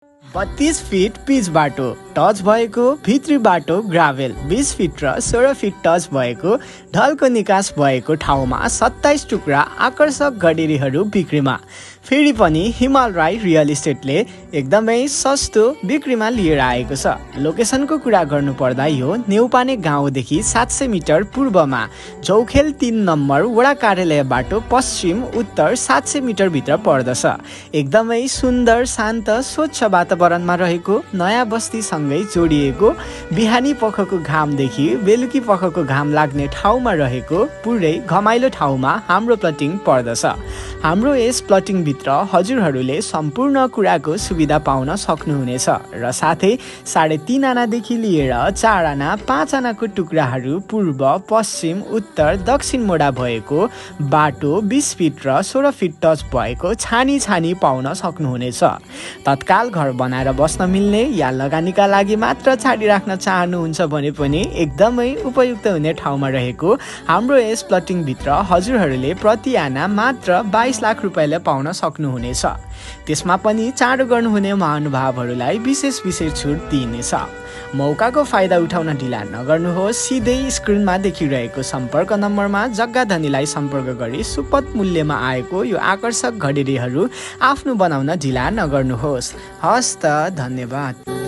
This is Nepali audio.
32 फिट पिच बाटो टच भएको, भित्री बाटो ग्राभेल 20 फिट र 16 फिट टच भएको, ढलको निकास भएको ठाउँमा 27 टुक्रा आकर्षक गडेरीहरू बिक्रीमा। फेरि पनि हिमाल राई रियल इस्टेटले एकदमै सस्तो बिक्रीमा लिएर आएको छ। लोकेसनको कुरा गर्नुपर्दा यो नेउपाने गाउँदेखि 700 मिटर पूर्वमा झौखेल 3 नम्बर वडा कार्यालय बाटो पश्चिम उत्तर 700 मिटर भित्र पर्दछ। एकदमै सुन्दर, शान्त, स्वच्छ वातावरणमा रहेको नयाँ बस्तीसँगै जोडिएको, बिहानी पखको घामदेखि बेलुकी पखको घाम लाग्ने ठाउँमा रहेको पुरै घमाइलो ठाउँमा हाम्रो प्लटिङ पर्दछ। हाम्रो यस प्लटिङ भित्र हजुरहरूले सम्पूर्ण कुराको सुविधा पाउन सक्नुहुनेछ र साथै 3.5 आनादेखि लिएर 4 आना 5 आनाको टुक्राहरू पूर्व, पश्चिम, उत्तर, दक्षिण मोडा भएको बाटो 20 फिट र 16 फिट टच भएको छानी पाउन सक्नुहुनेछ। तत्काल घर बनाएर बस्न मिल्ने या लगानीका लागि मात्र छाडिराख्न चाहनुहुन्छ भने पनि एकदमै उपयुक्त हुने ठाउँमा रहेको हाम्रो यस प्लटिङ भित्र हजुरहरूले प्रति आना मात्र 22 लाख रुपैयाँले पाउन सक्नुहुनेछ। त्यसमा पनि चाँडो गर्नुहुने महानुभावहरूलाई विशेष छुट दिइनेछ। मौकाको फाइदा उठाउन ढिला नगर्नुहोस्। सिधै स्क्रिनमा देखिरहेको सम्पर्क नम्बरमा जग्गा धनीलाई सम्पर्क गरी सुपथ मूल्यमा आएको यो आकर्षक घडेरीहरू आफ्नो बनाउन ढिला नगर्नुहोस्। हस्त, धन्यवाद।